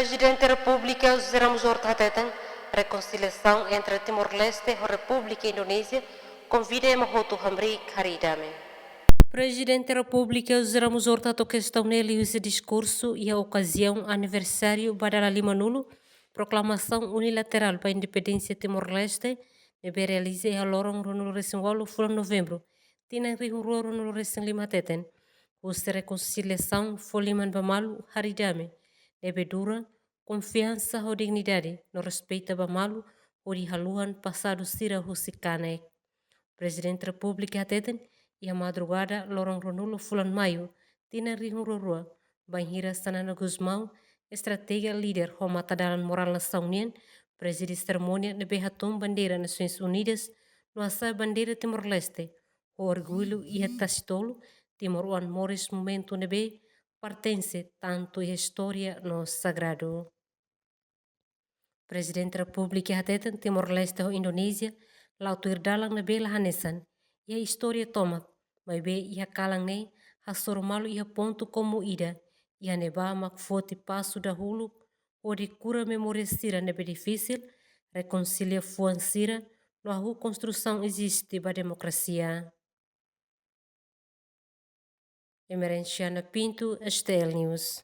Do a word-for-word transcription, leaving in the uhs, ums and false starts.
Prezidente Repúblika José Ramos Horta hateten, rekonsiliasaun entre Timor-Leste ho Repúblika Indonézia konvida ema hotu hamriik harii dame. Prezidente Repúblika José Ramos Horta hato'o kestaun ne'e liuhusi diskursu iha okaziaun aniversáriu ba dala limanulu proklamasaun unilaterál ba independénsia Timor-Leste, ne'ebé realiza iha loron ruanulu-resin-ualu fulan Novembru, tinan rihun rua ruanulu-resin-lima, hateten, husi rekonsiliasaun fó liman ba malu harii dame, ne'ebé dura, konfiansa ho dignidade, no respeita ba malu, hodi haluhan pasadu sira husi kanek. Prezidente Repúblika hateten, iha madrugada loron ruanulu fulan Maiu, tinan rihun rua rua, bainhira Xanana Gusmão, estratega, líder ho matadalan morál nasaun nian, prezide serimónia ne'ebé hatún bandeira Nasoins Unidas, no hasa'e bandeira Timor-Leste, ho orgullu iha tasi-tolu, timoroan moris momentu ne'ebé pertense tantu iha istória no sagradu. Prezidente Repúblika hateten Timor-Leste ho Indonézia la'o tuir dalan ne'ebé la hanesan iha istória tomak, maibé iha kalan ne'e hasoru malu iha pontu komún ida, iha ne'ebá mak foti pasu dahuluk hodi kura memória sira ne'ebé difisil, rekonsilia fuan sira, no hahú konstrusaun eziste ba demokrasia. Emerenciana Pinto, S T L News.